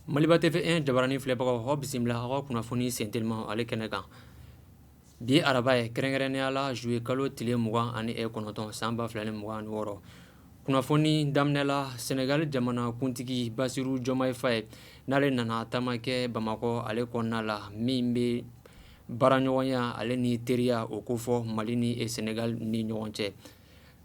Maliba TV1 jabarani filɛbagaw, aw bisimila aw ka kunnafoni sentelima ale kɛnɛ kan. Bi ye araba ye, kɛrɛnkɛrɛnnenya la juillet kalo tile 29 san 2026. Kunnafoni daminɛ la, Senegal jamana kuntigi Basiru Jɔmayi Faye, n'ale nana taama kɛ Bamakɔ ale kɔnɔna la, min bɛ baaraɲɔgɔnya ale ni teriya o kofɔ Mali ni Senegal ni ɲɔgɔn cɛ.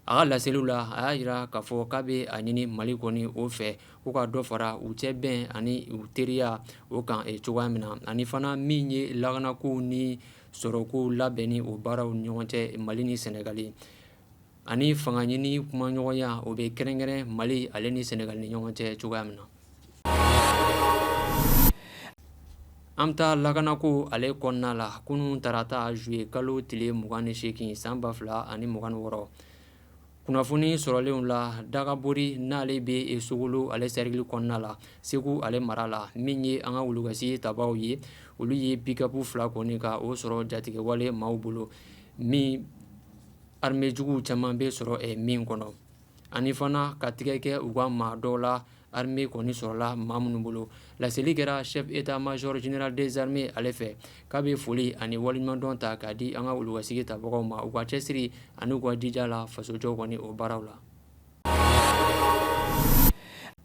A ka laseliw la, a y'a jira k'a fɔ k'a bɛ a ɲini Mali kɔni o fɛ k'u ka dɔ fara u cɛ bɛn ani u teriya o kan cogoya min na, ani fana min ye lakanakow ni sɔrɔkow labɛnni o baaraw ni ɲɔgɔn cɛ Mali ni Sɛnɛgali, ani fanga ɲini kumaɲɔgɔnya o bɛ kɛrɛnkɛrɛn Mali ale ni Sɛnɛgali ni ɲɔgɔn cɛ cogoya min na. An bɛ taa lakanako ale kɔnɔna la. Kunun tarata juillet kalo tile 28 san 2026, kunnafoni sɔrɔlenw la, Dagabori n'ale bɛ Sogolo ale sɛrikili kɔnɔna la, Segu ale mara la, min ye an ka wulukasi tabaw ye, olu ye pick-up fila kɔni ka o sɔrɔ jatigɛwale maaw bolo, min armée juguw caman bɛ sɔrɔ min kɔnɔ, ani fana ka tigɛ kɛ u ka maa dɔw la, armée kɔni sɔrɔla maa minnu bolo. Laseli kɛra chef état-major général des armées ale fɛ, k'a bɛ foli ani waleɲumandɔn ta k'a di an ka wulukasigi tabagaw ma u ka cɛsiri ani u ka jija la fasojɔ kɔni o baaraw la.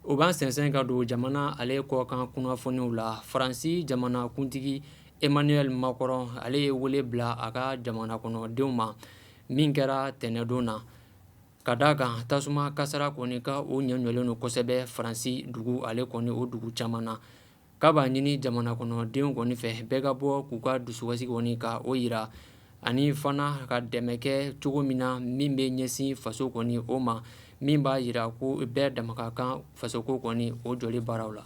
O b'an sɛnsɛn ka don jamana ale kɔkan kunnafoniw la. Faransi jamana kuntigi Emmanuel Macron ale ye wele bila a ka jamana kɔnɔdenw ma min kɛra tɛnɛndon na, ka d'a kan tasuma kasara kɔni ka o ɲɛɲɔlen don kosɛbɛ Faransi dugu ale kɔni o dugu caman na, k'a b'a ɲini jamana kɔnɔdenw kɔni fɛ bɛɛ ka bɔ k'u ka dusukasi kɔni ka o yira, ani fana ka dɛmɛ kɛ cogo min na min bɛ ɲɛsin faso kɔni o ma, min b'a yira ko bɛɛ dama ka kan fasoko kɔni o jɔli baaraw la.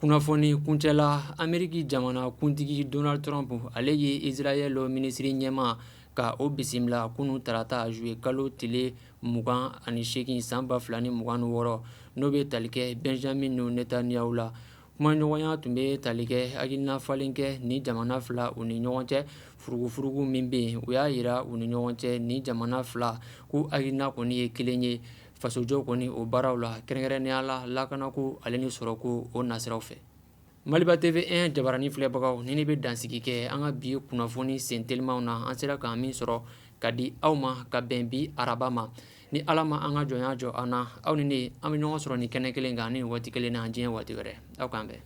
Kunnafoni kuncɛ la, Ameriki jamana kuntigi Donald Trump ale ye Israël minisiri ɲɛmaa ka o bisimila kunun tarata juillet kalo tile 28 san 2026, n'o bɛ tali kɛ Benjamin Netanyahu la. Kumaɲɔgɔnya tun bɛ tali kɛ hakilina falen kɛ ni jamana fila u ni ɲɔgɔn cɛ furugufurugu min bɛ yen. U y'a jira u ni ɲɔgɔn cɛ ni jamana fila ko hakilina kɔni ye kelen ye fasojɔ kɔni o baaraw la, kɛrɛnkɛrɛnnenya la lakanako ale ni sɔrɔko o nasiraw fɛ. Maliba TV1 jabarani filɛbagaw, ni ne bɛ dansigi kɛ an ka bi kunnafoni sen telimanw na, an sera ka min sɔrɔ ka di aw ma ka bɛn bi araba ma. Ni Ala ma an ka jɔnya jɔ an na, aw ni ne an bɛ ɲɔgɔn sɔrɔ nin kɛnɛ kelen kan ni waati kelen na diɲɛ waati wɛrɛ. Aw k'an bɛn.